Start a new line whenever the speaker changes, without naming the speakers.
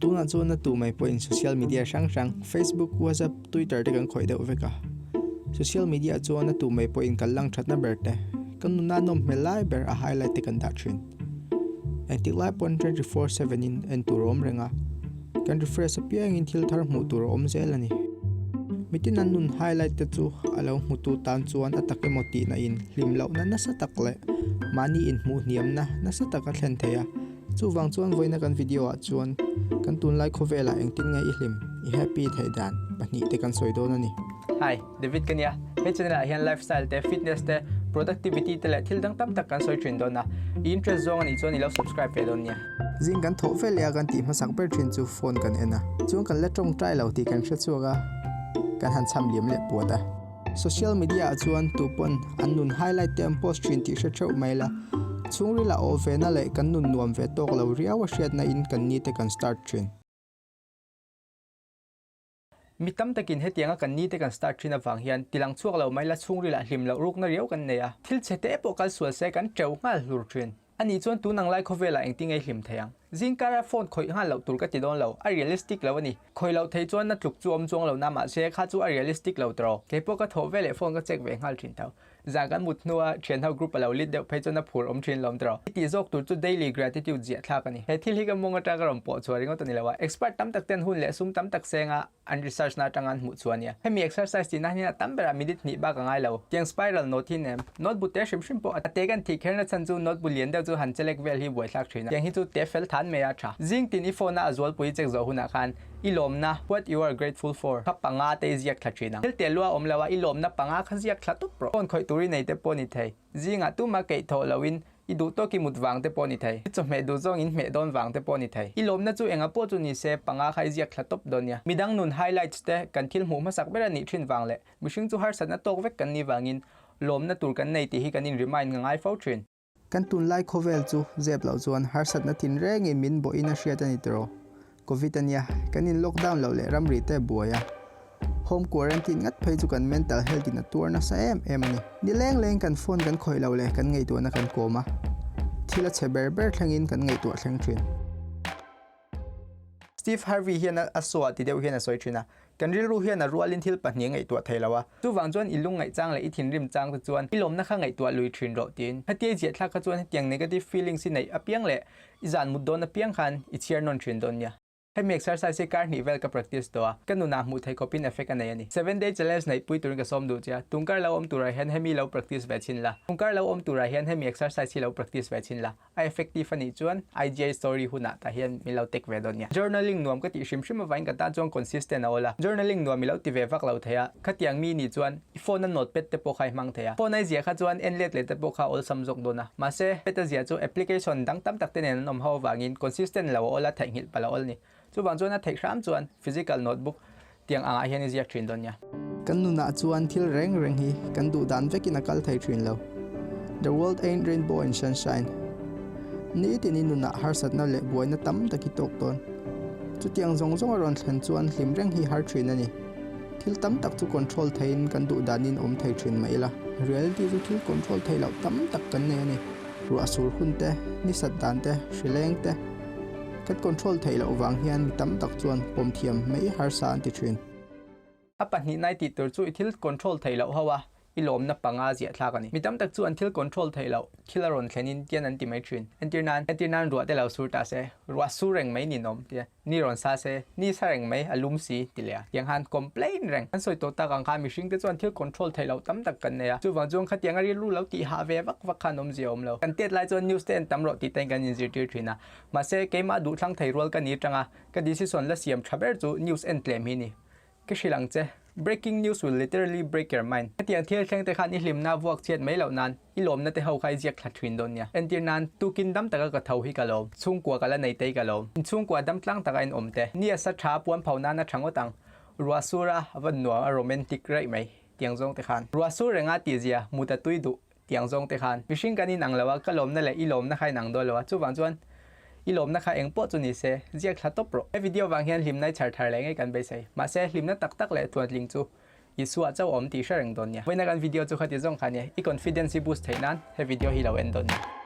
Tunah chuan a tu mai pawhin social media hrang hrang Facebook, WhatsApp, Twitter te kan khawih deuh vek a. Social media chuan a tu mai pawhin kan lang thatna ber te, kan nuna nawm hmel lai ber a highlight te kan dah thin. Engtik lai pawn 24/7 in en tur a awm reng a, kan refresh apiangin thil thar hmuh tur a awm zel a ni. Mitin an nun highlight te chu a lo hmutu tan chuan a tak emaw tihna in hlim lohna nasa tak leh mahni inhmuh hniamna nasa tak a thlen thei a. Chuvang chuan vawiina kan video ah chuan kan tunlai khawvelah engtin nge i hlim, i happy theih dan pahnih te kan sawi dawn a ni.
Hi, David ka nia. He channel ah hian lifestyle te, fitness te, productivity te leh thil dang tam tak kan sawi thin dawn a. I interest zawng a nih chuan i lo subscribe ve dawn nia.
Zing kan thawh vel leh a kan tih hmasak ber thin chu phone kan en a, chuan kan la tawngtai lo tih kan hre chhuak a, kan han chham liam leh puat a. Social media ah chuan tu pawn an nun highlight te an post thin tih hre theuh mai la, chhungril ah awh ve na leh kan nun nuam ve tawk lo riau a hriatna in kan ni te kan start thin.
Mi tam takin hetianga kan ni te kan start thin avang hian tilang chhuak lo mai la chhungril ah hlim loh rukna riau kan nei a, thil chhe te pawh kal sual se kan teuh nghal hlur thin. Ani chuan tun ang lai khawvelah engtin nge i hlim thei ang? Zingkara phone khawih nghal loh tur ka ti dawn lo, a realistic lo a ni. Khawih loh thei chuan na tluk chu awm chuang lo na mahse kha chu a realistic lo tawh. Keipawh ka thawh veleh phone ka check ve nghal thin tho. Zan kan mut hnua thianho group a lo lit deuh phei chuan a phur awm thin lawm tawh. I tih zawk tur chu daily gratitude ziah thlak a ni. He thil hi ka mawng atanga ka rawn pawh chhuah ringawt a ni lo a, expert tam tak ten hun leh sum tam tak senga An research na atanga an hmuh chu a nia. Hemi exercise tihna hian a tam berah minute hnih bak a ngai lo. Tiang spiral note hi nem. Note bu te hrim hrim pawh a te kan thih kherna chhan chu note bu lian deuh chu han chelek vel hi buaithlak thin a. Tiang hi chu te fel than mai a tha. Zing tin i phone a a zualpui check zawh hunah khan i lawmna, what you are grateful for, kha panga te i ziak thla thin ang. Thil te lua awm lo a i lawmna panga kha ziak thla tup rawh. Phone khawih tur i nei te pawh ni thei. Zingah tumah keih thawh loin i duh tawk i mut vang te pawh ni thei. I chawhmeh duh zawng in hmeh dawn vang te pawh ni thei. I lawmna chu enga pawh chu ni se panga kha i ziak thla tawp dawn nia. Midang nun highlights te kan thil hmuh hmasak ber a nih thin vang leh mihring chu harsatna tawk vek kan nih vangin lawmna tur kan nei tih hi kan in remind nga ngai fo thin.
Kan tunlai khawvel chu zep loh chuan harsatna thin rengin min bawhin a hriat a ni tiraw? Covid a nia, kan in lockdown loh leh ramri te buai a. Home quarantine ngat phei chu kan mental health in a tuar nasa em em a ni. Ni leng leng kan phone kan khawih loh leh kan ngaihtuahna kan kawm a, thil a chhe ber ber thlengin kan ngaihtuah thleng thin.
Steve Harvey hian a saw ti deuh hian a sawi thin a, Kan rilru hian a rualin thil pahnih a ngaihtuah thei lo a, chuvang chuan i lung ngaih chang leh i thinrim chang te chuan i lawmna kha ngaihtuah lui thin rawh tiin. Hetia i ziah thlak kha chuan hetiang negative feelings i neih apiang leh i zan mut dawn apiang khan i chhiar nawn thin dawn nia. Hemi exercise hi kar hnih vel ka practice tawh a, ka nunah hmuh theih khawpin effect a nei a ni. 7 day challenge neih pui turin ka sawm duh che a, tungkar lo awm turah hian hemi lo practice ve chhin la. Tungkar lo awm turah hian hemi exercise hi lo practice ve chhin la. A effective a nih chuan IGI story hunah tah hian min lo take ve dawn nia. Journaling nuam ka tih hrim hrim avangin ka tan chuan consistent a awl a. Journaling nuam i lo ti ve vak lo thei a, khatiang mi nih chuan i phone a notepad te pawh kha i hmang thei a. Phone a i ziah kha chuan en let leh te pawh kha a awlsam zawk dawn a. Mahse, pad a ziah chu application dang tam tak te nen an awm ho avangin consistent lo a awl a, theihnghilh palh a awl a ni. Chuvang chuan a theih hram chuan physical notebook tiang angah hian i ziak thin dawn nia.
Kan nunah chuan thil reng reng hi kan duh dan vekin a kal thei thin lo. The world ain't rainbow and sunshine. Nitin i nunah harsatna leh buaina tam tak i tawk dawn. Chutiang zawng zawng a rawn thlen chuan hlim reng hi har thin a ni. Thil tam tak chu control theiin kan duh danin awm thei thin mai ila. Reality chu thil control theih loh tam tak kan nei a ni. Ruah sur hun te, ni sat dan te, hri leng te. Kan control theih loh vang hian mi tam tak chuan pawm thiam mai harsa an ti thin.
A pahnih nai tih tur chu i thil control theih loh ho a, i lawmna panga ziah thlak a ni. Mi tam tak chu an thil control theih loh thil a rawn thlen in tian an ti mai thin. Entir nan, entir nan ruah te lo sur ta se, ruah sur reng mai ninawm tia. Ni rawn sa se, ni sa reng mai, a lum si ti leh a. Tiang khan complain reng. An sawi tawh tak ang khan mihring te chuan thil control theih loh tam tak kan nei a. Chuvang chuan khatiang a rilru lo tih hah ve vak vak khan awmzia a awm lo. Kan tet lai chuan news te en tam rawh tih te in kan inzirtir thin a. Mahse, keimah duhthlang thei rual ka ni tang a, ka decision la siam tha ber chu news en tlem hi ni. Ka hrilh ang che, breaking news will literally break your mind. Hetiang thil thleng te khan i hlimna vuak chhiat mai loh nan i lawmna te ho kha i ziak thla thin dawn nia. Entir nan, tukin dam taka ka tho hi ka lawm, chhungkua ka la nei tei ka lawm, inchhungkua dam tlang taka in awm te, ni a sa tha puan pho nan a tha ngawt ang, ruah sur a va nuam a romantic raih mai tiang zawng te khan. Ruah sur renga tih zia mut a tui duh tiang zawng te khan. Mihring kan inang lo a, ka lawmna leh i lawmna kha inang dawn lo a, chuvang chuan i lawmna kha eng pawh chu ni se, ziak thla tawp rawh. He video vang hian hlimna i chhar thar leh ngei kan beisei. Mahse, hlimna tak tak leh tluantling chu Isua chauh awm tih hre reng dawn nia. Vawiina kan video chu khati zawng kha nia, i confidence i boost theih nan he video hi lo en dawn nia.